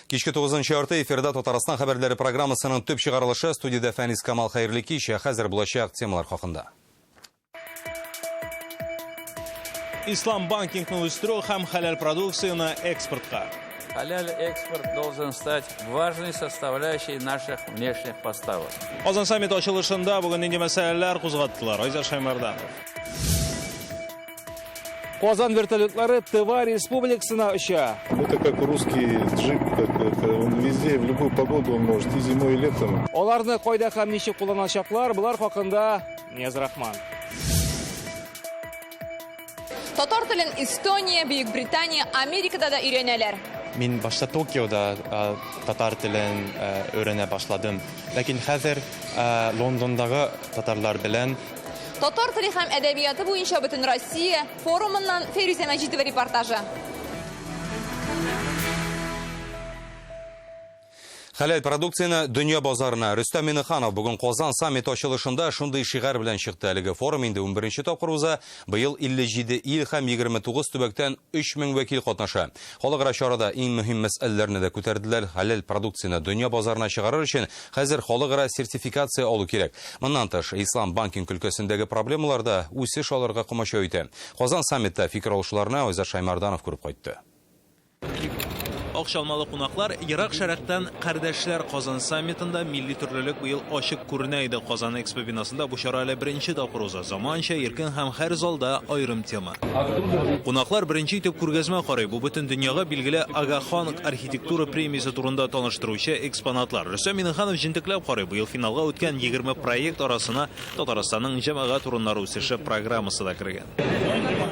Кичке 9 ярты эфирда Татарстан хәбәрләре программасының төп чыгарылышы студиядә Фәнис Камал хәерле кич, ә хәзер булачак темалар хакында. Ислам банкингны үстерү һәм хәләл продукцияне экспортка. Халяль экспорт должен стать важной составляющей наших внешних поставок. Казан саммит ачылышында бүген нинди мәсьәләләр кузгаттылар? Айзат Шаймарданов. Казан вертолетлары Тыва республикасына оча. Это как русский джип, как это, он везде, в любую погоду он может, и зимой, и летом. Аларны кайда һәм ничек кулланачаклар, болар хакында Нияз Рахман. Татар телен Эстония, Бөекбритания, Америкада да өйрәнәләр. Мин башта Токиода татар телен өйрәнә башладым. Ләкин хәзер Лондондагы татарлар белән Татар теле һәм әдәбияты буенча Бөтенроссия форумыннан Фәйрүзә Мәҗитова репортажы. Хәләл продукцияне дөнья базарына Рөстәм Миннеханов бүген Казан саммиты ачылышында шундый шигарь белән чыкты. Әлеге форум инде 11 тапкыр уза. Быел 57 ил һәм 29 төбәктән 3000 вәкил катнаша. Халыкара чарада иң мөһим мәсьәләләрне дә күтәрделәр. Хәләл продукцияне дөнья базарына чыгарыр өчен хәзер халыкара сертификация алу кирәк. Моннан тыш, ислам банкинг өлкәсендәге проблемалар да үсеш алырга комачау итә. Казан саммитта фикер алышуларны Айзат Шаймарданов күреп кайтты. Ак чалмалы кунаклар Ерак Шәрәктән кардәшләр Казан саммитында милли төрлелек быел ачык күренә иде. Казан Экспо бинасында бу чара әле беренче тапкыр уза. Заманча, иркен һәм һәр залда аерым тема. Кунаклар беренче итеп күргәзмә карый. Бу бөтен дөньяга билгеле Ага Хан архитектура премиясе турында таныштыручы экспонатлар. Рөстәм Миңнеханов җентекләп карый. Быел финалга үткән 20 проект арасына Татарстанның җәмәгать урыннары үсеше программасы да кергән.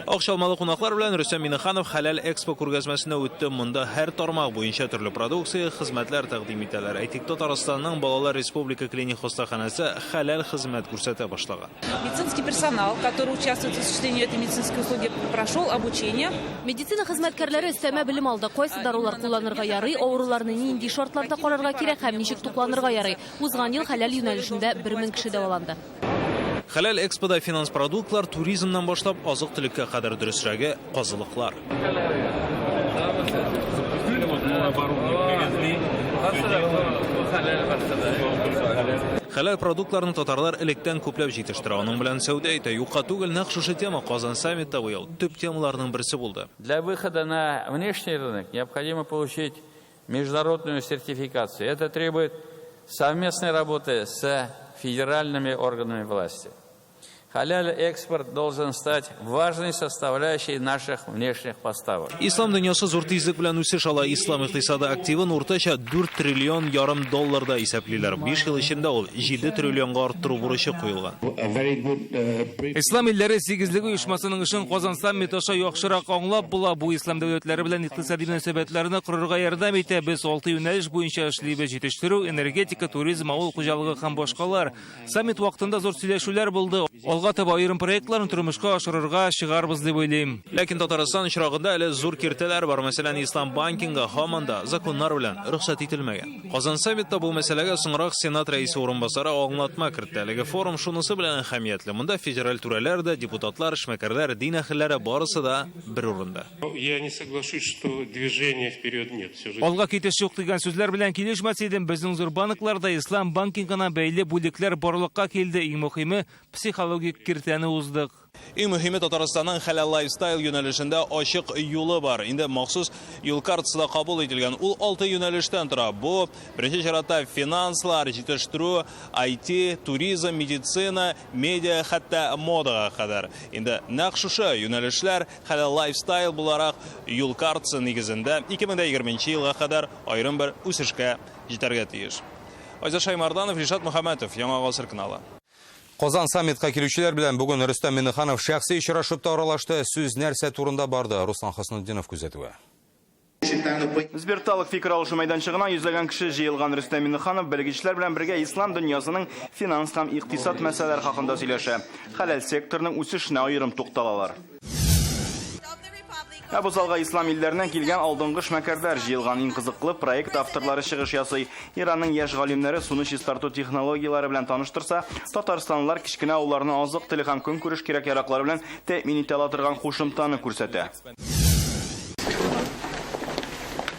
Ак чалмалы кунаклар белән Рөстәм Миннеханов Хәләл Экспо күргәзмәсенә үтте. Монда һәр тармак буенча төрле продукция, хезмәтләр тәкъдим итәләр. Әйтик, Татарстанның Балалар республика клиник хастаханәсе хәләл хезмәт күрсәтә башлаган. Медицинский персонал, который участвует в осуществлении этой медицинской услуги, прошел обучение. Медицина хезмәткәрләре өстәмә белем алды. Кайсы дарулар кулланырга ярый, авыруларны нинди шартларда карарга кирәк һәм ничек тукланырга ярый. Узган ел хәләл юнәлешендә 1000 кеше дәваланды. Хәләл Экспода финанс продуктлар туризмнан башлап азык-төлеккә кадәр дөресрәге казылыклар. Хәләл продуктларны татарлар электән күпләп җитештерә, аның белән сәүдә итә. Юкка түгел, нәкъ шушы тема Казан саммитта быел төп темаларның берсе булды. Для выхода на внешний рынок необходимо получить международную сертификацию. Это требует совместной работы с федеральными органами власти. Халяль-экспорт должен стать важной составляющей наших внешних поставок. Ислам дөньясы зур тизлек белән үсеш ала. Ислам икътисады активын уртача 4 триллион ярым долларда исәплиләр. 5 ел эчендә ул 7 триллионга арттыру бурычы куелган. Ислам илләре сигезлеге оешмасының эшен Казан саммиты аша яхшырак аңлап була. Бу ислам дәүләтләре белән икътисади мөнәсәбәтләрне корырга ярдәм итә. Без 6 юнәлеш буенча эшлибез: җитештерү, энергетика, туризм, авыл хуҗалыгы һәм башкалар. Саммит вакытында зур сөйләшүләр булды. Алга таба аерым проектларны тормышка ашырырга чыгарбыз дип уйлыйм. Ләкин Татарстан очрагында әле зур киртәләр бар. Мәсәлән, ислам банкингы һаман да законнар белән рөхсәт ителмәгән. Казан саммитта бу мәсьәләгә соңрак Сенат рәисе урынбасары аңлатма кертте. Әлеге форум шунысы белән әһәмиятле. Монда федераль түрәләр дә, депутатлар, эшмәкәрләр, дин әһелләре барысы да бер урында. Я не соглашусь, что движения вперед нет. Все же. Алга китеш юк дигән сүзләр белән килешмәс идем. Безнең зур банкларда ислам банкингына бәйле бүлекләр барлыкка килде. Иң мөһиме, психологик киртәне уздык. Иң мөһиме, Татарстанның хәләл лайфстайл юнәлешендә ачык юлы бар. Инде махсус юл картасы да кабул ителгән. Ул 6 юнәлештән тора. Бу беренче чиратта финанслар, җитештерү, IT, туризм, медицина, медиа, хәтта модага кадәр. Инде нәкъ шушы юнәлешләр хәләл лайфстайл буларак юл картасы нигезендә 2020 елга кадәр аерым бер үсешкә җитәргә тиеш. Айзат Шаймарданов, Ришат Мөхәммәтов, Яңа Гасыр каналы. Казан саммитка килүчеләр белән бүген Рөстәм Миннеханов шәхси очрашып та аралашты. Сүз нәрсә турында барды? Руслан Хөснетдинов күзәтүе. Сберталык фикер алышу мәйданчыгына йөзләгән кеше җыелган. Рөстәм Миннеханов белгечләр белән бергә ислам дөньясының финанс һәм икътисад мәсьәләләре хакында сөйләшә. Хәләл секторның үсешенә аерым тукталалар. Ә бу залга ислам илләреннән килгән алдынгы эшмәкәрләр җыелган. Иң кызыклы проект авторлары чыгыш ясый. Иранның яшь галимнәре суны чистарту технологияләре белән таныштырса, татарстанлылар кечкенә авылларны азык-төлек һәм көнкүреш кирәк-яраклары белән тәэмин итә ала торган кушымтаны күрсәтә.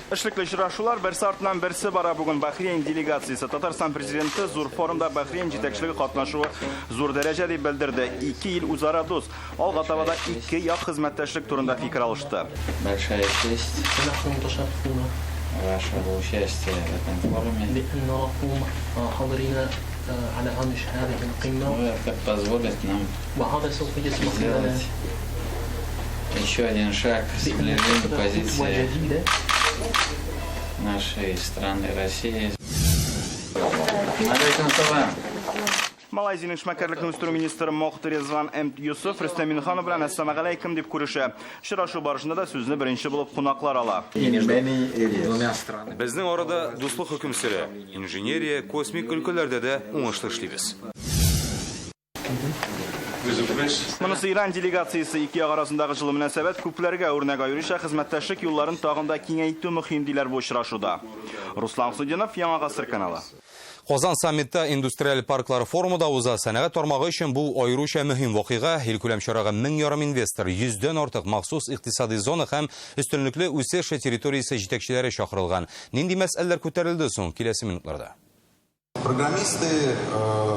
Эшлекле очрашулар берсе артыннан берсе бара. Бүген Бахрейн делегациясе. Татарстан президенты зур форумда Бахрейн җитәкчелеге катнашуы зур дәрәҗә дип белдерде. Ике ил үзара дус. Алга таба да ике як хезмәттәшлек турында фикер алышты. Большая честь вашего участия в этом форуме. Это позволит нам сделать еще один шаг к сближению позиции нашей страны России. Алейкум салам. Малайзиянең эшмәкәрлекне үстерү министры Мохт Резван М. Юсуф Рөстәм Миңнеханов белән әссәламү галәйкем дип күрешә. Очрашу барышында да сүзне беренче булып кунаклар ала. Безнең арада дуслык хөкем сөрә. Инженерия, космик өлкәләрдә дә уңышлы эшлибез. Монысы Иран делегациясе. Ике як арасындагы җылы мөнәсәбәт күпләргә үрнәк, аеруча хезмәттәшлек юлларын тагын да киңәйтү мөһим, диләр бу очрашуда. Руслан Хусудинов, Яңа Гасыр каналы. Казан саммитта индустриаль парклар форумы да уза. Сәнәгать тармагы өчен бу аеруча мөһим вакыйга. Илкүләм чарага 1500 инвестор, 100дән артык махсус икътисади зона һәм өстенлекле үсеш территориясе җитәкчеләре чакырылган. Нинди мәсьәләләр күтәрелде соң киләсе минутларда? Программисты,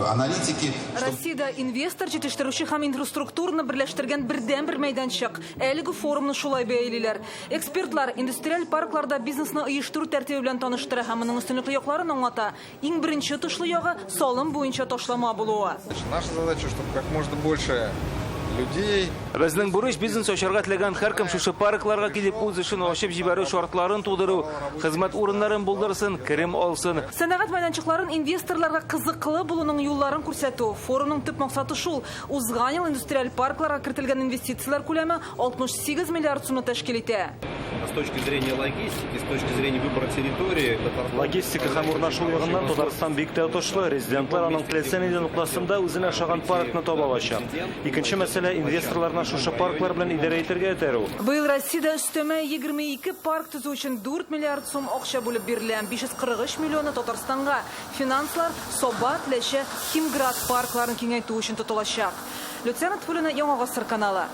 аналитики. Россиядә инвестор, җитештерүче һәм инфраструктураны берләштергән бердәнбер мәйданчык. Әлеге форумны шулай бәялиләр. Экспертлар индустриаль паркларда бизнесны оештыру тәртибе белән таныштыра һәм моның өстенлекле якларын аңлата. Иң беренче отышлы ягы салым буенча ташлама булуы. Наша задача, чтобы как можно больше людей. Безнең бурыч бизнес ачарга теләгән һәркем шушы паркларга килеп үз эшен ачып җибәрү шартларын тудыру, хезмәт урыннарын булдырсын, керем алсын. Сәнәгать мәйданчыкларын инвесторларга кызыклы булуның юлларын күрсәтү. Форумның төп максаты шул. Узган ел индустриаль паркларга кертелгән инвестицияләр күләме 68 миллиард сумны тәшкил итә. С точки зрения логистики, с точки зрения выбора территории, Татарстан... Логистика һәм урнашу ягыннан Татарстан бик тә отышлы. Резидентлар аның теләсә нинди ноктасында үзенә ошаган паркны таба алачак. Икенче мәсьәлә инвесторларны шушы парклар белән идарә итәргә этәрү. Быел Россиядә өстәмә 22 парк төзү өчен 4 миллиард сум акча бүлеп бирелә. 543 миллионы Татарстанга. Финанслар Саба, Теләче, Химград паркларын киңәйтү өчен тотылачак. Люциана Тфулина, Яңа Гасыр каналы.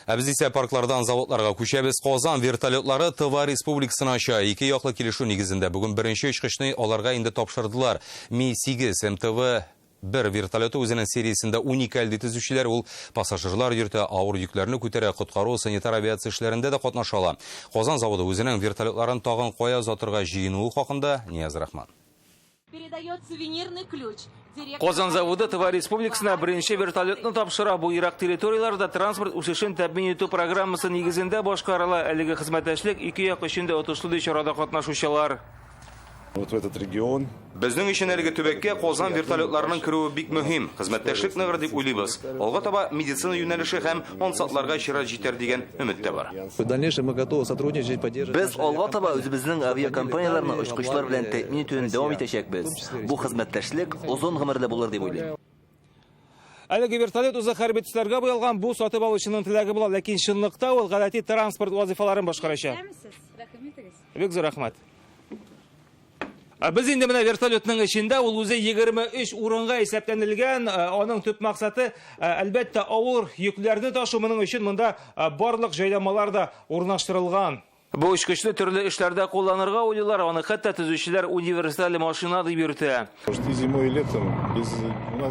Ә без исә парклардан заводларга күчәбез. Казан вертолетлары Тыва Республикасына оча. Ике яклы килешү нигезендә бүген беренче очкычны аларга инде тапшырдылар. Ми-8 МТВ бер вертолеты үзенең сериясендә уникаль ди төзүчеләр. Ул пассажирлар йөртә, авыр йөкләрне күтәрә, коткару, санитар авиация эшләрендә дә катнаша ала. Казан заводы үзенең вертолетларын тагын кая озатырга җыенуы хакында Нияз Рахман. Передает сувенирный ключ. Казан заводы Тыва Республикасына беренче вертолетны тапшыра. Бу ерак территорияләрдә транспорт үсешен тәэмин итү программасы нигезендә башкарыла. Әлеге хезмәттәшлек ике як өчен дә отышлы ди чарада катнашучылар. Вот в этот регион. Безнең өчен әлеге төбәккә Казан вертолетларының керүе бик мөһим. Хезмәттәшлек ныгыр дип уйлыйбыз. Алга таба медицина юнәлеше һәм ансатларга чират җитәр дигән өмет тә бар. В дальнейшем мы готовы сотрудничать, поддерживать. Без алга таба үзебезнең авиакомпанияләрне очкычлар белән тәэмин итүен дәвам итәчәкбез. Бу хезмәттәшлек озын гомерле булыр дип уйлыйм. Әлеге вертолет үзе хәрби төсләргә буялган, бу сатып алучының теләге була, ләкин чынлыкта ул гадәти транспорт вазифаларын башкарачак. Бик зур рәхмәт. Без инде менә вертолетның эчендә, ул үзе 23 урынга исәпләнелгән. Аның төп максаты, әлбәттә, авыр йөкләрне ташу. Моның өчен монда барлык җайланмалар да урнаштырылган. Бу очкычны төрле эшләрдә кулланырга уйлыйлар, аны хәтта төзүчеләр универсаль машина дип йөртә. И зимой, и летом.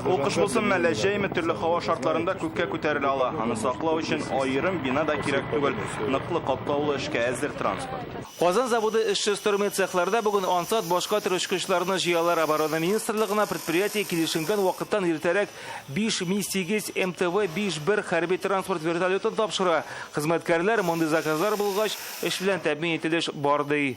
Ул кыш булсын, мәллә җәйме, төрле һава шартларында күккә күтәрелә ала. Аны саклау өчен аерым бина да кирәк түгел. Ныклы, катлаулы эшкә әзер транспорт. Казан заводы эшче стормы цехларда бүген ансат башка төр очкычларны җыялар. Оборона министрлыгына предприятие килешенгән вакыттан иртәрәк 5 Ми-8 МТВ 5-1 хәрби транспорт вертолетын тапшыра. Хезмәткәрләр мондый заказлар булгач, эш белән тәэмин ителеш бар ди.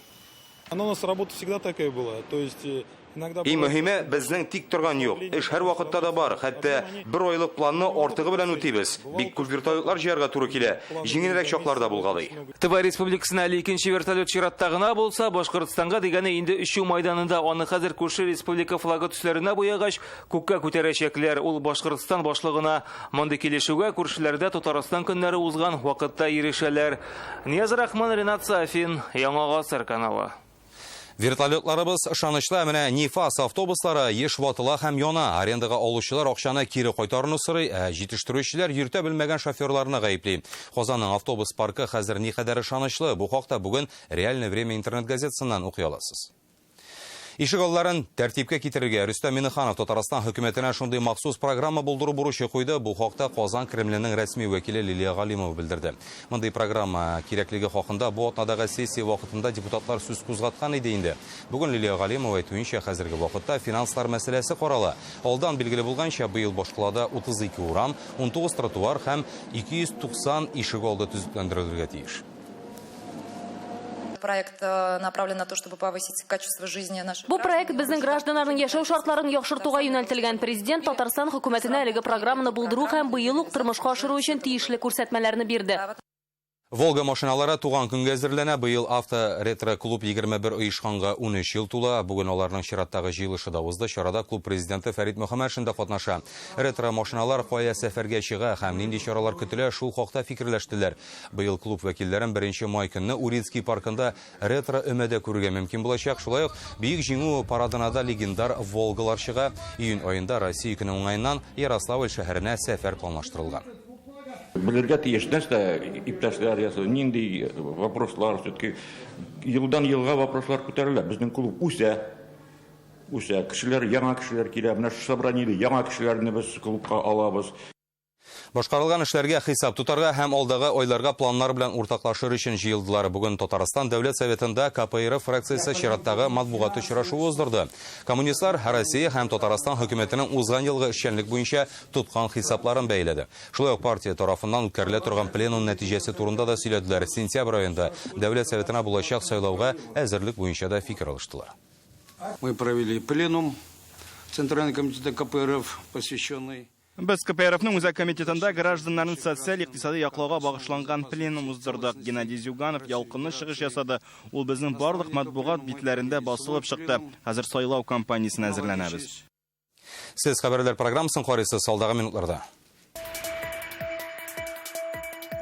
Она у нас работа всегда такая была. То есть иногда Иң мөһиме, безнең тик торган юк. Эш һәр вакытта да бар. Хәтта бер айлык планны артыгы белән үтибез. Бик күп вертолетлар җыярга туры килә. Җиңелрәк чакларда булгалый. Тыва Республикасына әле икенче вертолет чиратта гына булса, Башкортстанга дигәне инде өчү майданында. Аны хәзер күрше республика флагы төсләренә буягач, күккә күтәрәчәкләр. Ул Башкортстан башлыгына. Мондый килешүгә күршеләрдә Татарстан көннәре узган вакытта ирешәләр. Нияз Рахман, Ринат Сафин, Яңа Гасыр каналы. Вертолетларыбыз ышанычлы, ә менә Нефас автобуслары еш ватыла һәм яна. Арендага алучылар акчаны кире кайтаруны сорый, ә җитештерүчеләр йөртә белмәгән шоферларны гаепли. Казанның автобус паркы хәзер никадәр ышанычлы? Бу хакта бүген Реальное время интернет-газетасыннан укый аласыз. Ишек алларын тәртипкә китерергә Рөстәм Миннеханов Татарстан хөкүмәтенә шундый махсус программа булдыру бурычы куйды. Бу хакта Казан Кремленең рәсми вәкиле Лилия Галимова белдерде. Мондый программа кирәклеге хакында бу атнадагы сессия вакытында депутатлар сүз кузгаткан иде инде. Бүген Лилия Галимова әйтүенчә, хәзерге вакытта финанслар мәсьәләсе карала. Алдан билгеле булганча, быел башкалада 32 урам, 19 тротуар һәм 290 ишек алды төзекләндерелергә тиеш. Проект направлен на то, чтобы повысить качество жизни наших Бу проект безнең гражданнарның яшәү шартларын яхшыртуга юнәлтелгән. Президент Татарстан хөкүмәтенә әлеге программаны булдыру һәм быел ук тормышка ашыру өчен тиешле күрсәтмәләрне бирде. Волга машиналары туган көнгә әзерләнә. Быел авто-ретро-клуб 21 оешканга 13 ел тула. Бүген аларның чираттагы җыелышы да узды. Чарада клуб президенты Фәрит Мөхәммәтшин да катнаша. Ретро машиналар кая сәфәргә чыга һәм нинди чаралар көтелә, шул хакта фикерләштеләр. Быел клуб вәкилләрен 1 май көнне Урицкий паркында ретро өмәдә күрергә мөмкин булачак. Шулай ук Бөек Җиңү парадына да легендар Волгалар чыга. Июнь аенда Россия көне уңаеннан Ярославль шәһәренә сәфәр планлаштырылган. Белергә тиеш нәрсә, иптәшләр, нинди вопрослар, все-таки елдан елга вопрослар күтәрелә. Безнең клуб үсә, үсә, кешеләр, яңа кешеләр килә. Менә шушы собраниедә яңа кешеләрне без клубка алабыз. Башкарылган эшләргә хисап тотарга һәм алдагы айларга планнар белән уртаклашыр өчен җыелдылар. Бүген Татарстан Дәүләт Советында КПРФ фракциясе чираттагы матбугат очрашуы уздырды. Коммунистлар Россия һәм Татарстан хөкүмәтенең узган елгы эшчәнлек буенча тоткан хисапларын бәяләде. Шулай ук партия тарафыннан үткәрелә торган пленум нәтиҗәсе турында да сөйләделәр. Сентябрь аенда Дәүләт Советына булачак сайлауга әзерлек буенча да фикер алыштылар. Мы провели пленум Центрального комитета КПРФ, посвященный Без КПРФның үзәк комитетында гражданнарның социаль икътисади яклауга багышланган пленум уздырдык. Геннадий Зюганов ялкынлы чыгыш ясады. Ул безнең барлык матбугат битләрендә басылып чыкты. Хәзер сайлау кампаниясенә әзерләнәбез. Сез хәбәрләр программасын карыйсыз алдагы минутларда.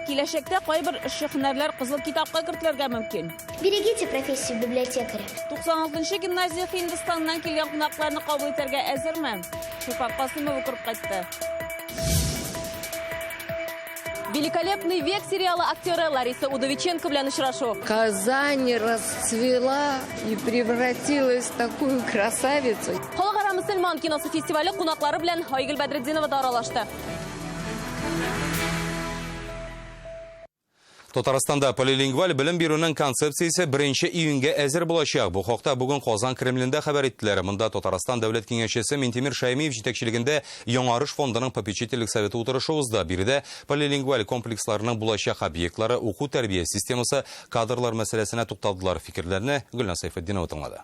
Киләчәктә кайбер эшче һөнәрләр кызыл китапка кертелергә мөмкин. Берегите профессию библиотекаря. 96-нчы гимназия Һиндстаннан килгән кунакларны кабул итәргә әзерме? Чулпан Касымова күреп кайтты. Великолепный век сериалы актеры Лариса Удовиченко белән очрашу. Казань расцвела и превратилась в такую красавицу. Халыкара мөселман киносы фестивале кунаклары белән Айгөл Бәдретдинова да аралашты. Татарстанда полилингваль белем бирүнең концепциясе 1 июньгә әзер булачак. Бу хакта бүген Казан Кремлендә хәбәр иттеләр. Монда Татарстан Дәүләт Киңәшчесе Минтимер Шәймиев җитәкчелегендә Яңарыш фондының попечительлек советы утырышы узды. Биредә полилингваль комплексларының булачак объектлары, уку-тәрбия системасы, кадрлар мәсьәләсенә тукталдылар. Фикерләрне Гөлназ Сайфетдинова тыңлады.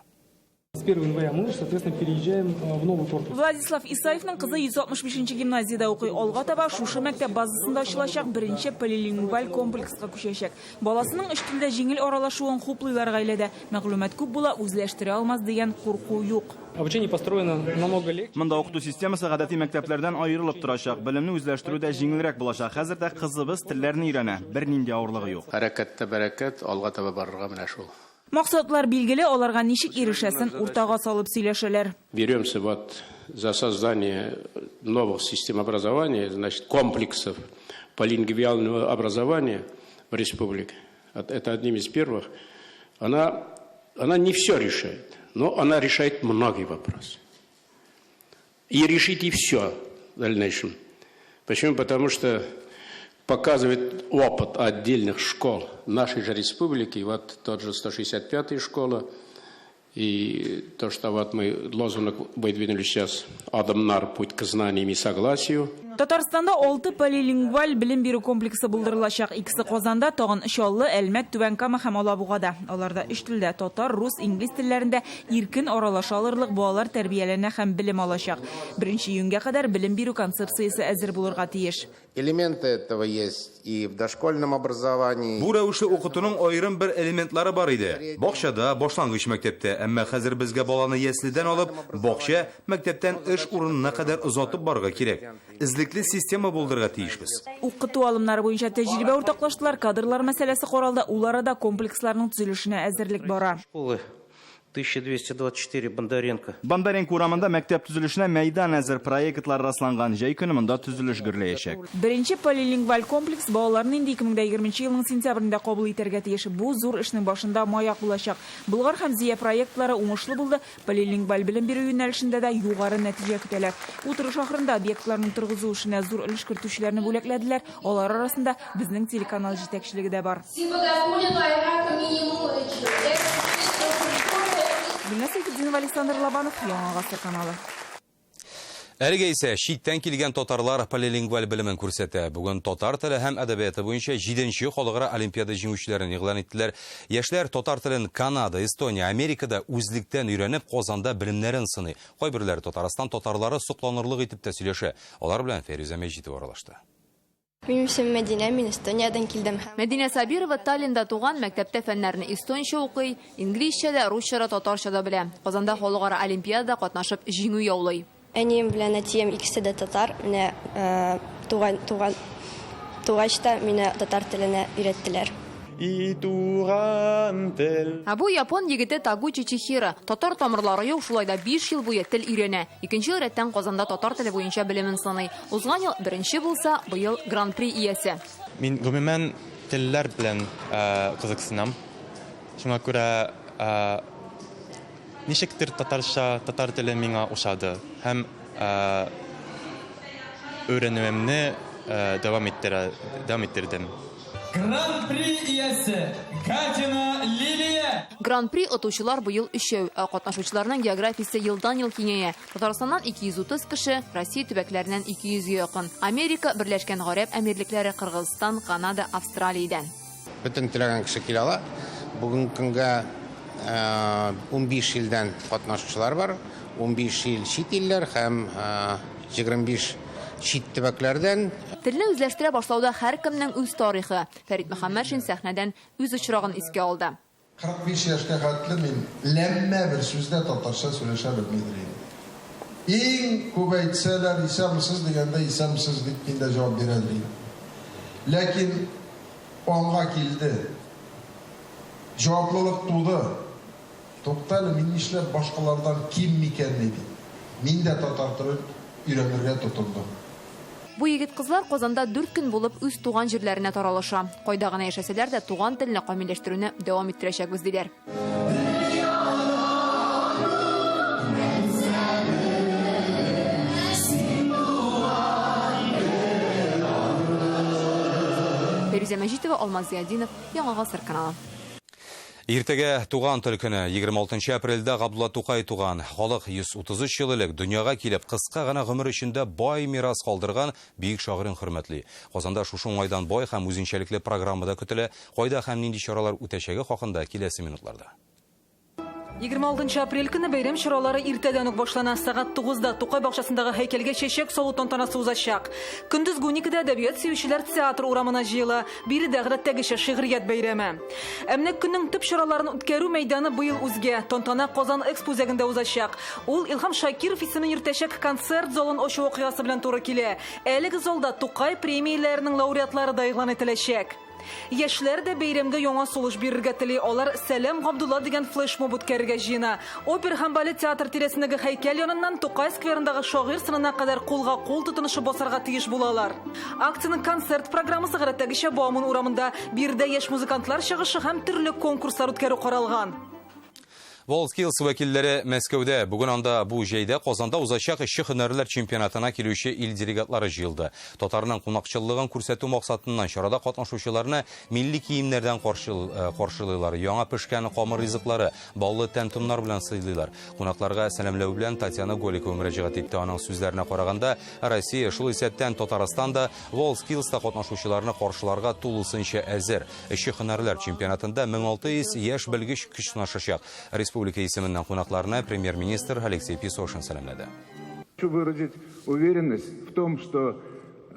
С 1 января мы, соответственно, переезжаем в новый корпус. Владислав Исаевның кызы 165-нче гимназиядә укый. Алга таба шушы мәктәп базасында ачылачак беренче полилингваль комплекска күчәчәк. Баласының өч телдә җиңел аралашуын хуплыйлар гаиләдә. Мәгълүмат күп була, үзләштерә алмас дигән курку юк. Обучение построено намного легче. Монда укыту системасы гадәти мәктәпләрдән аерылып торачак. Белемне үзләштерү дә җиңелрәк булачак. Хәзер дә кызыбыз телләрне өйрәнә. Бернинди авырлыгы юк. Хәрәкәттә бәрәкәт, алга таба барырга менә шул. Максатлар билгеле, аларга ничек ирешәсен уртага салып сөйләшәләр. Беремся вот за создание новых систем образования, значит, комплексов полилингвального образования в республике. Это одним из первых. Она не все решает, но она решает многие вопросы. И решит и все в дальнейшем. Почему? Потому что показывает опыт отдельных школ нашей же республики, вот тот же 165-я школа, и то, что вот мы лозунг выдвинули сейчас «Адымнар. Путь к знаниям и согласию». Татарстанда 6 полилингваль белем бирү комплексы булдырылачак. Икесе Казанда, тагын Чаллы, Әлмәт, Түбән Кама һәм Алабугада. Аларда өч телдә татар, рус, инглиз телләрендә иркен аралаша алырлык балалар тәрбияләнә һәм белем алачак. 1 июньгә кадәр белем бирү концепциясе әзер булырга тиеш. Элементы этого есть и в дошкольном образовании. Бу рәвешле укытуның аерым бер элементлары бар иде. Бакчада, башлангыч мәктәптә, әмма хәзер безгә баланы яследән алып, бакча, мәктәптән эш урынына кадәр озатып барырга кирәк. Эзлекле система булдырырга тиешбез. Укыту алымнары буенча тәҗрибә уртаклаштылар, кадрлар мәсьәләсе каралды. Ул арада комплексларның төзелешенә әзерлек бара. Школы 1224 Бондаренко. Бондаренко урамында мәктәп төзелешенә мәйдан әзер, проектлар расланган. Җәй көне монда төзелеш гөрләячәк. Беренче полилингваль комплекс балаларны инде 2020 елның сентябрендә кабул итәргә тиеш. Бу зур эшнең башында маяк булачак. Болгар һәм Зөя проектлары уңышлы булды. Полилингваль белем бирү юнәлешендә дә югары нәтиҗә көтәләр. Утырыш ахырында объектларның торгызу эшенә зур өлеш кертүчеләрне бүләкләделәр. Алар арасында безнең телеканал җитәкчелеге дә бар. Гөлназ Сәйфетдинова, Александр Лобанов, Яңа Гасыр каналы. Әлегә исә читтән килгән татарлар полилингваль белемен күрсәтә. Бүген татар теле һәм әдәбияты буенча 7нче халыкара олимпиада җиңүчеләрен игълан иттеләр. Яшьләр татар телен Канада, Эстония, Америкада үзлектән өйрәнеп, Казанда белемнәрен сыный. Кайберләре Татарстан татарлары сокланырлык итеп тә сөйләшә. Алар белән Фәрүзә Мәҗитова аралашты. Минем исемем Мәдинә, мин Эстониядән килдем. Мәдинә Сабирова Таллинда туган, мәктәптә фәннәрне эстонча укый, инглизчә дә, русча да, татарча да белә. Казанда халыкара олимпиадада катнашып җиңү яулый. Әнием белән әтием икесе дә татар. Менә туган туган тугач та мине татар теленә өйрәттеләр. И туган тел. Ә бу япон егете Тагучи Чихиро. Татар тамырлары юк, шулай да 5 ел буе тел өйрәнә. Икенче ел рәттән Казанда татар теле буенча белемен сыный. Узган ел беренче булса, быел гран-при иясе. Мин гомумән телләр белән кызыксынам. Шуңа күрә ничектер татарча, татар теле миңа ошады һәм өйрәнүемне дәвам иттерә, дәвам иттердем. Гран-при иясе Гатина Лилия. Гран-при отучылар быел өчәү, ә катнашучыларның географиясе елдан-ел киңәя. Татарстаннан 230 кеше, Россия төбәкләреннән 200 гә якын. Америка, Берләшкән Гарәп Әмирлекләре, Кыргызстан, Канада, Австралиядән. Бөтен теләгән кеше килә ала. Бүгенге көнгә 15 илдән катнашучылар бар. 15 ил чит илләр һәм 25 чит төбәкләрдән. Телне үзләштерә башлауда һәркемнең үз тарихы. Фәрит Мөхәммәтшин сәхнәдән үз очрагын искә алды. 45 яшькә хәтле мин ләммә бер сүздә татарча сөйләшә белмидер идем. Иң күп әйтсәләр исәнмесез дигәндә исәнмесез дип мин дә җавап бирә идем. Ләкин аңга килде. Җаваплылык туды. Туктале, мин нишләп башкалардан ким микән диде. Мин дә татар телен өйрәнергә тотындым. Бу егет кызлар Казанда 4 көн булып үз туган җирләренә таралыша. Кайда гына яшәсәләр дә туган телне камилләштерүне дәвам иттерәчәкбез диләр. Фәрүзә Мәҗитова, Алмаз Зиятдинов, Яңа Гасыр каналы. Иртәгә туган тел көне, 26 апрельдә Габдулла Тукай туган. Халык 133 ел элек дөньяга килеп, кыска гына гомер эчендә бай мирас калдырган бөек шагыйрен хөрмәтли. Казанда шушы уңайдан бай һәм үзенчәлекле программада көтелә. Кайда һәм нинди чаралар үтәчәге хакында киләсе минутларда. 26 апрель көне бәйрәм чаралары иртәдән үк башлана. Сәгать 9-да Тукай бакчасындагы һәйкәлгә чәчәк салу тантанасы узачак. Көндезге 12-дә әдәбият сөючеләр театр урамына җыела. Биредә гадәттәгечә шигърият бәйрәме. Ә менә көннең төп чараларын үткәрү мәйданы быел үзгә. Тантана Казан Экспо үзәгендә узачак. Ул Илһам Шакиров исемен йөртәчәк концерт залын ачу вакыйгасы белән туры килә. Әлеге залда Тукай премияләренең лауреатлары да игълан ителәчәк. Яшьләр дә бәйрәмгә яңа сулыш бирергә тели. Алар Сәлам Габдулла дигән флешмоб үткәрергә җыена. Опера һәм балет театр тирәсендәге һәйкәл яныннан Тукай скверындагы шагыйрь сынына кадәр кулга кул тотынышып басарга тиеш булалар. Акциянең концерт программасы гадәттәгечә Бауман урамында. Биредә яшь музыкантлар чыгышы һәм төрле конкурслар үткәрү каралган. WorldSkills вәкилләре Мәскәүдә. Бүген анда бу җәйдә Казанда узачак эшче һөнәрләр чемпионатына килүче ил делегатлары җыелды. Татарның кунакчыллыгын күрсәтү максатыннан чарада катнашучыларны милли киемнәрдән каршылыйлар, яңа пешкән камыр ризыклары, баллы тәм-томнар белән сыйлыйлар. Кунакларга сәламләү белән Татьяна Голикова мөрәҗәгать итте. Аның сүзләренә караганда, Россия, шул исәптән Татарстан да WorldSkills'та катнашучыларны каршыларга тулысынча әзер. Эшче һөнәрләр чемпионатында 1600 яшь белгеч көч сынашачак. Республика исеменнән кунакларны премьер-министр Алексей Песошин сәламләде. Хочу выразить уверенность в том, что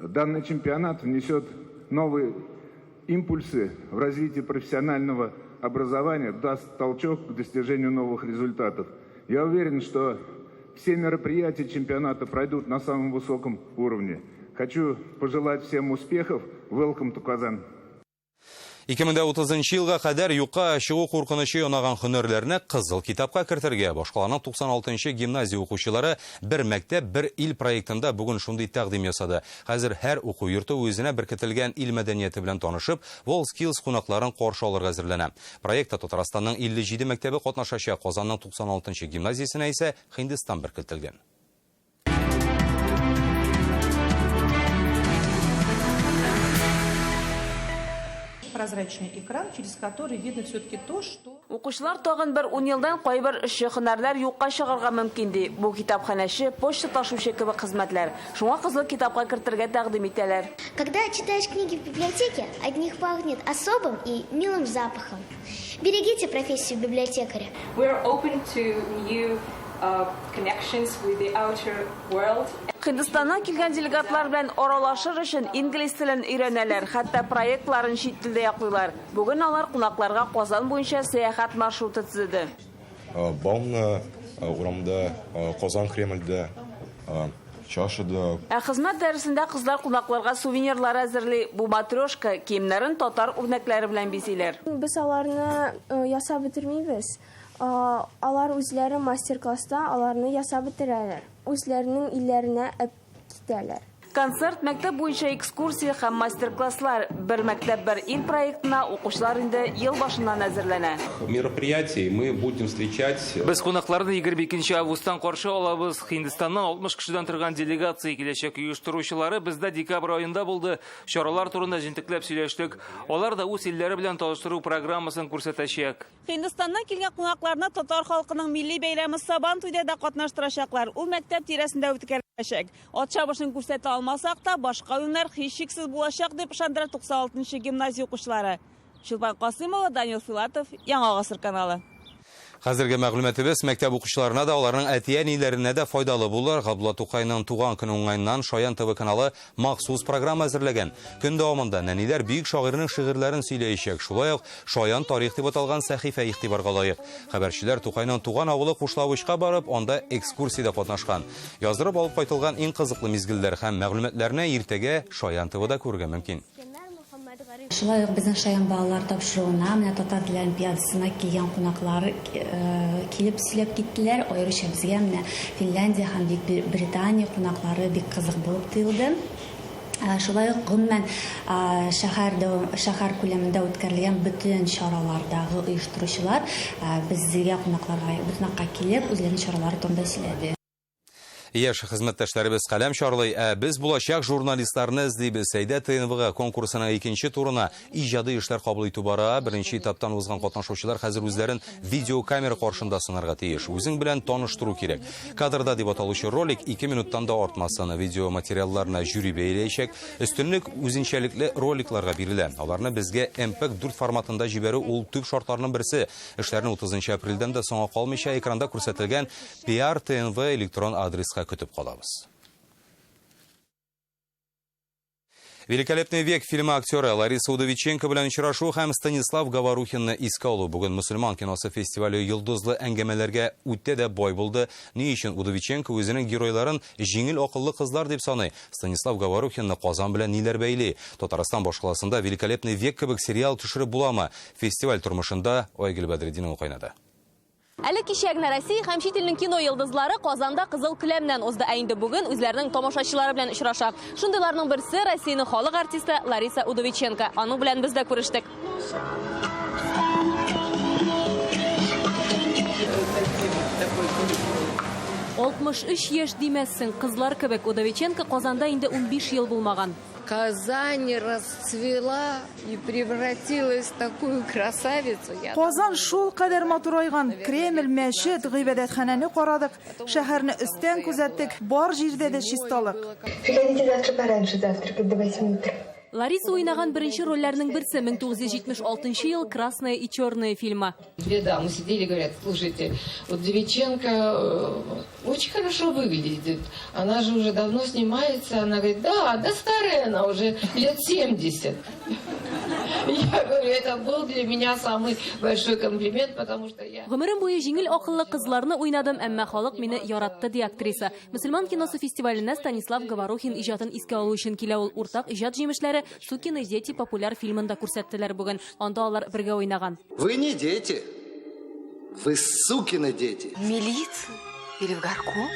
данный чемпионат внесет новые импульсы в развитие профессионального образования, даст толчок к достижению новых результатов. Я уверен, что все мероприятия чемпионата пройдут на самом высоком уровне. Хочу пожелать всем успехов. Welcome to Kazan. 2030 елга кадәр юкка чыгу куркынычы янаган һөнәрләрне кызыл китапка кертергә башкаланың 96 гимназия укучылары бер мәктәп, бер ил проектында бүген шундый тәкъдим ясады. Хәзер һәр уку йорты үзенә беркетелгән ил мәдәнияте белән танышып, WorldSkills кунакларын каршы алырга әзерләнә. Проектта Татарстанның 57 мәктәбе катнашачак, Казанның 96 гимназиясенә исә Һиндстан беркетелгән. Прозрачный экран, через который видно все-таки то, что... Укучылар тагын бер ун елдан кайбер эшче һөнәрләр юкка чыгарга мөмкин ди. Бу китапханәче, почта ташучы кебек хезмәтләр. Шуңа кызыл китапка кертергә тәкъдим итәләр. Когда читаешь книги в библиотеке, от них пахнет особым и милым запахом. Берегите профессию библиотекаря. We are open to new connections with the outer world. Һиндстаннан килгән делегатлар белән аралашыр өчен инглиз телен өйрәнәләр, хәтта проектларын чит телдә яклыйлар. Бүген алар кунакларга Казан буенча сәяхәт маршруты төзеде. Баумна урамда, Казан Кремльдә, Чашада. Ә хезмәт дәресендә кызлар кунакларга сувенирлар әзерли. Бу матрешка, киемнәрен татар үрнәкләре белән бизиләр. Без аларны ясап бетермибез. Алар үзләре мастер-класста аларны ясап бетерәләр. Үзләренең илләренә китәләр. Концерт, мәктәп буенча экскурсия һәм мастер-класслар. Бер мәктәп, бер ил проектына укучылар инде ел башыннан әзерләнә. Мероприятий мы будем встречать. Без кунакларны 22 августтан каршы алабыз. Һиндстаннан 60 кешедән торган делегация киләчәк. Оештыручылары бездә декабрь аенда булды. Чаралар турында җентекләп сөйләштек. Алар да үз илләре белән таныштыру программасын күрсәтәчәк. Һиндстаннан килгән кунакларны татар халкының милли бәйрәме Сабантуйда да катнаштырачаклар. Ул мәктәп тирәсендә үткәреләчәк. Ат чабышын күрсәтә алмасак та, башка уеннар һичшиксез булачак дип ышандыра 96 гимназия укучылары. Чулпан Касымова, Данил Филатов, Яңа Гасыр каналы. Хәзерге мәгълүматыбыз мәктәп укучыларына да, аларның әти-әниләренә дә файдалы булыр. Габдулла Тукайның туган көне уңаеннан Шаян ТВ каналы махсус программа әзерләгән. Көн дәвамында нәниләр бөек шагыйрьнең шигырьләрен сөйләячәк. Шулай ук Шаян тарих дип аталган сәхифә игътибарга лаек. Хәбәрчеләр Тукайның туган авылы Кушлавычка барып, анда экскурсиядә катнашкан. Яздырып алып кайтылган иң кызыклы мизгелләр һәм мәгълүматларны иртәгә Шаян ТВда күрергә мөмкин. Шулай ук безнең Шаян балалар тапшыруына, менә татар теле олимпиадасына килгән кунаклар килеп сөйләп киттеләр. Аеруча безгә менә Финляндия һәм Бөек Британия кунаклары бик кызык булып тоелды. Шулай ук гомумән шәһәр күләмендә үткәрелгән бөтен чаралардагы оештыручылар безгә кунакларга, кунакка килеп, үзләренең чаралары турында сөйләде. Яшь хезмәттәшләребез каләм чарлый, ә без булачак журналистларны эзлибез. Әйдә ТНВга конкурсының икенче турына иҗади эшләр кабул итү бара. Беренче этаптан узган катнашучылар хәзер үзләрен видеокамера каршында сынарга тиеш. Үзең белән таныштыру кирәк. Кадрда дип аталучы ролик 2 минуттан да артмасын. Видео материалларына жюри бәяләячәк. Өстенлек үзенчәлекле роликларга бирелә. Аларны безгә MPEG 4 форматында җибәрү ул төп шартларның берсе. Эшләрне 30 апрельдән дә соңга калмыйча экранда күрсәтелгән PR ТНВ электрон адреска көтеп калабыз. Великолепный век фильмы актеры Лариса Удовиченко белән очрашу һәм Станислав Говорухинны искә алу. Бүген мөселман киносы фестивале йолдызлы әңгәмәләргә үтә дә бай булды. Ни өчен Удовиченко үзенең геройларын җиңел акыллы кызлар дип саный? Станислав Говорухинны Казан белән ниләр бәйли? Татарстан башкаласында Великолепный век кебек сериал төшереп буламы? Фестиваль тормышында Айгөл Бәдретдинова кайнады. Әле кичә генә Россия һәм чит илнең кино йолдызлары Казанда кызыл келәмнән узды. Ә инде бүген үзләренең тамашачылары белән очраша. Шундыйларның берсе Россиянең халык артисты Лариса Удовиченко. Аның белән без дә күрештек. 63 яшь димәссең, кызлар кебек. Удовиченко Казанда инде 15 ел булмаган. Казань расцвела и превратилась в такую красавицу. Казан шул кадәр матурайган. Кремль, мәчет, гыйбадәтханәне карадык, шәһәрне өстән күзәттек, бар җирдә дә чисталык. Приходите завтра пораньше завтракать до 8 утра. Лариса уйнаган беренче рольләрнең берсе 1976 ел «Красное и черное» фильмы. Две дамы сидели и говорят: слушайте, вот Удовиченко очень хорошо выглядит, она же уже давно снимается. Она говорит: да, да старая она уже, лет 70. Я говорю, это был для меня самый большой комплимент, потому что я... Гомерем буе җиңел акыллы кызларны уйнадым, әмма халык мине яратты, ди актриса. Мөселман киносы фестиваленә Станислав Говорухин иҗатын искә алу өчен килә ул. Уртак иҗат җимешләре Сукины дети популяр фильмын да күрсәттеләр бүген. Анда алар бергә уйнаган. Вы не дети. Вы сукины дети. В милицию или в горком?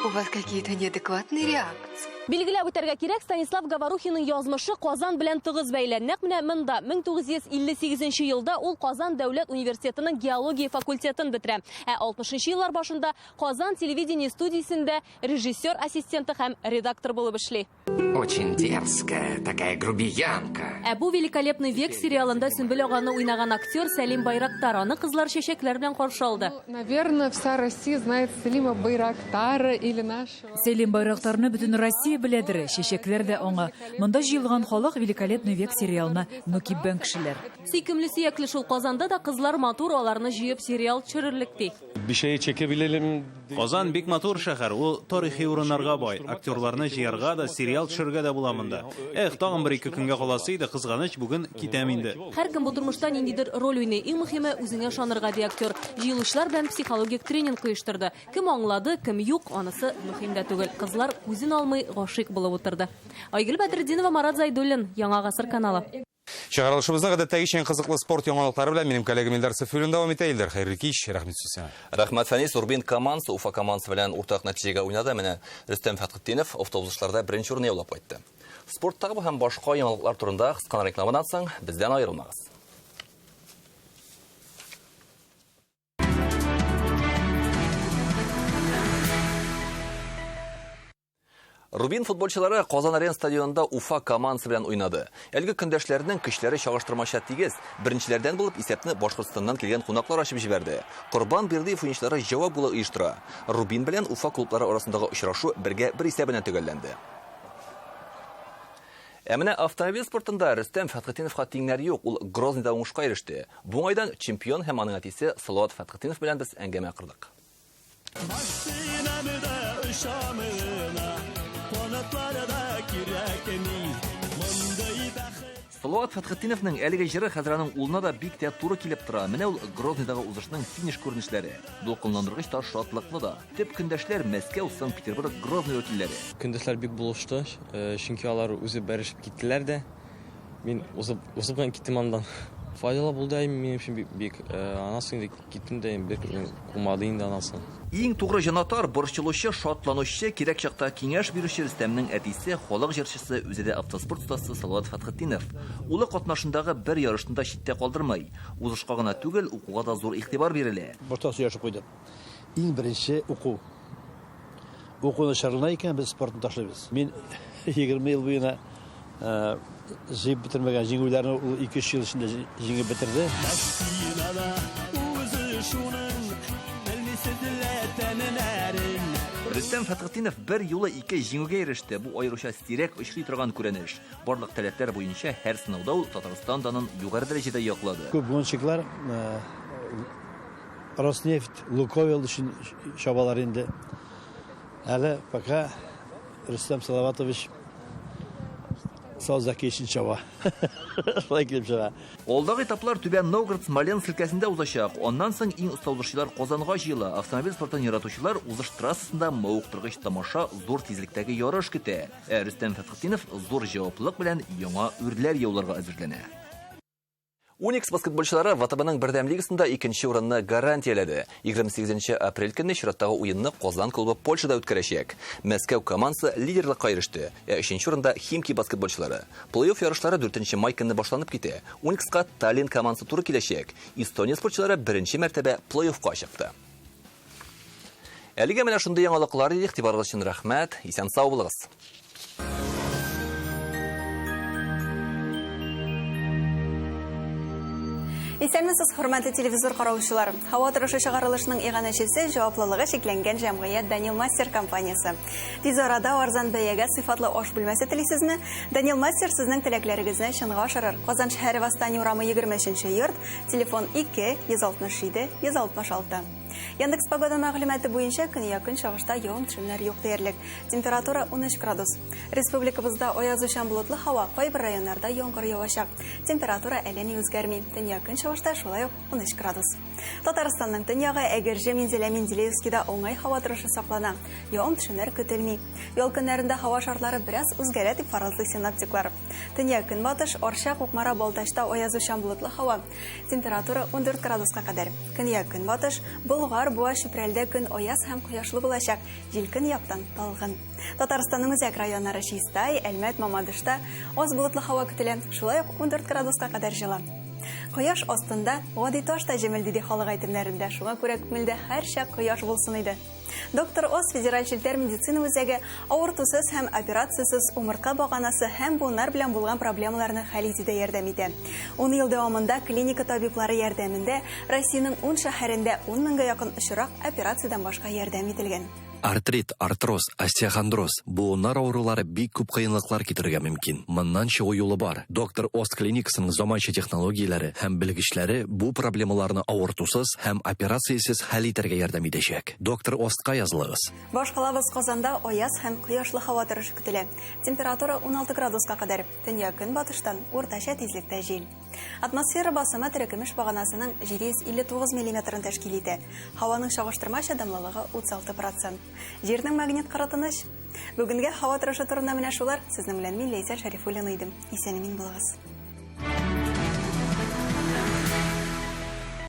У вас какие-то неадекватные реакции. Билгеләп үтәргә кирәк, Станислав Говорухинның язмышы Казан белән тыгыз бәйле. Нәкъ менә монда 1958 елда ул Казан дәүләт университетының геология факультетын бетерә. Ә 60 еллар башында Казан телевидение студиясендә режиссер ассистенты һәм редактор булып эшли. Очень дерзкая, такая грубиянка. Ә бу Великолепный век сериалында Сөмбел аганы уйнаган актер Сәлим Байрактар аны кызлар чәчәкләр белән каршы алды. Наверное, вся Россия знает Селима Байрактара или нашего. Сәлим Байрактарны бөтен Россия беләдер, чәчәкләр дә аңа. Монда җыелган халык Великолепный век сериалына мөкиббән кешеләр. Сөйкемле сөякле шул Казанда да кызлар матур, аларны җыеп сериал төшерерлек ди. Казан бик матур шәһәр, ул тарихи урыннарга бай. Актерларны җыярга да, сериал төшерергә дә була монда. Эх, тагын бер-ике көнгә каласы иде, кызганыч, бүген китәм инде. Һәркем бу тормышта ниндидер роль уйный. Иң мөһиме, үзеңә ышанырга, ди актер. Җыелучылар белән психологик тренинг оештырды. Кем аңлады, кем юк, анысы мөһим дә түгел. Кызлар күзен алмый гашыйк булып утырды. Айгөл Бәдретдинова, Марат Зайдуллин, Яңа Гасыр каналы. Чыгарылышыбызны гадәттәгечә иң кызыклы спорт яңалыклары белән минем коллегам Илдар Сафиуллин дәвам итә. Илдар, хәерле кич, рәхмәт сүз сиңа. Рәхмәт, Фәнис. Рубин командасы Уфа командасы белән уртак нәтиҗәгә уйнады. Менә Рөстәм Фәтхетдинов автобусларда беренче урынны яулап кайтты. Спорттагы бу һәм башка яңалыклар турында кыска рекламадан соң бездән аерылмагыз. Рубин футболчылары Казан Арена стадионында Уфа командасы белән уйнады. Әлеге көндәшләрнең көчләре чагыштырмача тигез. Беренчеләрдән булып исәпне Башкортстаннан килгән кунаклар ачып җибәрде. Корбан Бердыев уенчылары җавап голы оештыра. Рубин белән Уфа клублары арасындагы очрашу бергә бер исәбенә төгәлләнде. Ә менә автомобиль спортында Рөстәм Фәтхетдиновка тиңнәр юк, ул Грозныйда уңышка иреште. Бу уңайдан чемпион һәм аның әтисе Салават Фәтхетдинов белән без әңгәмә кордык. Салават Фәтхетдиновның әлеге җыры хәзер аның улына да бик тә туры килеп тора. Менә ул Грозныйдагы узышның финиш күренешләре. Дулкынландыргыч та, шатлыклы да. Төп көндәшләр Мәскәү, Санкт-Петербург, Грозный вәкилләре. Көндәшләр бик булышты, чөнки алар үзе бәрешеп киттеләр дә. Мин узып, узып кына киттем андан. Файдалы булды минем өчен бик, бик. Аннан соң инде киттем дә, бер кумады инде аннан соң. Иң тугры җанатар, борчылучы, шатланучы, кирәк чакта киңәш бирүче Рөстәмнең әтисе, халык җырчысы, үзе дә автоспорт остасы Салават Фәтхетдинов. Улы катнашындагы бер ярышны да читтә калдырмый. Узышка гына түгел, укуга да зур игътибар бирелә. Башта сөйләшеп куйдык. Иң беренче уку. Уку начарлана икән, без спортны ташлыйбыз. Мин 20 ел буена җыеп бетермәгән җиңүләрне ул 2-3 ел эчендә җиңеп бетерде. Рөстәм Фәтхетдинов бер юлы ике җиңүгә иреште. Бу аеруча сирәк очрый торган күренеш. Барлык таләпләр буенча һәр сынауда ул Татарстан данын югары дәрәҗәдә яклады. Күп гонщиклар Роснефть, Лукойл өчен чабалар инде. Әле пока Рөстәм Салаватович Саузаки өчен чаба. Шулай килеп чыга. Алдагы этаплар Түбән Новгород, Смоленск өлкәсендә узачак. Аннан соң иң оста узышчылар Казанга җыела. Автомобиль спортын яратучылар узыш трассасында мавыктыргыч тамаша, зур тизлектәге ярыш көтә. Ә Рөстәм Фәтхетдинов зур җаваплылык белән яңа үрләр яуларга әзерләнә. Уникс баскетболчылары ВТБның бердәм лигасында икенче урынны гарантияләде. 28 апрель көнне чираттагы уенны Казан клубы Польшада үткәрәчәк. Мәскәү командасы лидерлыкка иреште. Ә өченче урында Химки баскетболчылары. Плей-офф ярышлары 4 май көнне башланып китә. Уникска Таллин командасы туры киләчәк. Эстония спортчылары беренче мәртәбә плей-оффка чыкты. Әлегә менә шундый яңалыклар иде. Игътибарыгыз өчен рәхмәт. Исән-сау булыгыз. Исәнмесез, хөрмәтле телевизор караучылар. Һава торышы чыгарылышының иганәчесе җаваплылыгы чикләнгән җәмгыять Данил Мастер компаниясе. Тиз арада арзан бәягә сыйфатлы аш бүлмәсе телисезме? Данил Мастер сезнең теләкләрегезне чынга ашырыр. Казан шәһәре Восстание урамы 23 йорт, телефон 2 167 166. Яндекс Погода мәгълүматы буенча көньяк-көнчыгышта явым-төшемнәр юк диярлек. Температура 13 градус. Республикабызда аязучан болытлы һава, кайбер районнарда яңгыр явачак. Температура әллә ни үзгәрми. Төньяк-көнчыгышта шулай ук 13 градус. Татарстанның төньягы Әгерҗе, Минзәлә, Менделеевскида уңай һава торышы саклана. Явым-төшемнәр көтелми. Ял көннәрендә һава шартлары бераз үзгәрә дип фаразлый синоптиклар. Төньяк-көнбатыш, Арча, Кукмара, Балтачта аязучан болытлы һава. Температура 14 градуска кадәр. Көньяк-көнбатыш, Болгар, Буа, Чүпрәлдә көн аяз һәм кояшлы булачак. Җил көньяктан талгын. Татарстанның үзәк районнары Чистай, Әлмәт, Мамадышта аз болытлы һава көтелә. Шулай ук 14 градуска кадәр җылы. Кояш астында гади таш та җемелди, ди халык әйтемнәрендә. Шуңа күрә күңелдә һәрчак кояш булсын иде. Доктор Оз федераль челтәр медицина үзәге авыртусыз һәм операциясез умыртка баганасы һәм буыннар белән булган проблемаларны хәл итүдә ярдәм итә. Ун ел дәвамында клиника табиблары ярдәмендә Россиянең ун шәһәрендә ун меңгә якын очрак операциядән башка ярдәм ителгән. Артрит, артроз, остеохондроз, буыннар авырулары бик күп кыенлыклар китерергә мөмкин. Моннан чыгу юлы бар. Доктор Ост клиникасының заманча технологияләре һәм белгечләре бу проблемаларны авыртусыз һәм операциясез хәл итәргә ярдәм итәчәк. Доктор Остка язылыгыз. Башкалабыз Казанда аяз һәм кояшлы һава торышы көтелә. Температура 16 градуска кадәр. Төньяк-көнбатыштан уртача тизлектә җил. Атмосфера басымы терекөмеш баганасының 759 миллиметрын тәшкил итә. Һаваның чагыштырмача дымлылыгы 36 процент. Җирнең магнит кыры тыныч. Бүгенгә һава торышы турында менә шулар. Сезнең белән мин Ләйсән Шәрифуллина идем. Исән-имин булыгыз.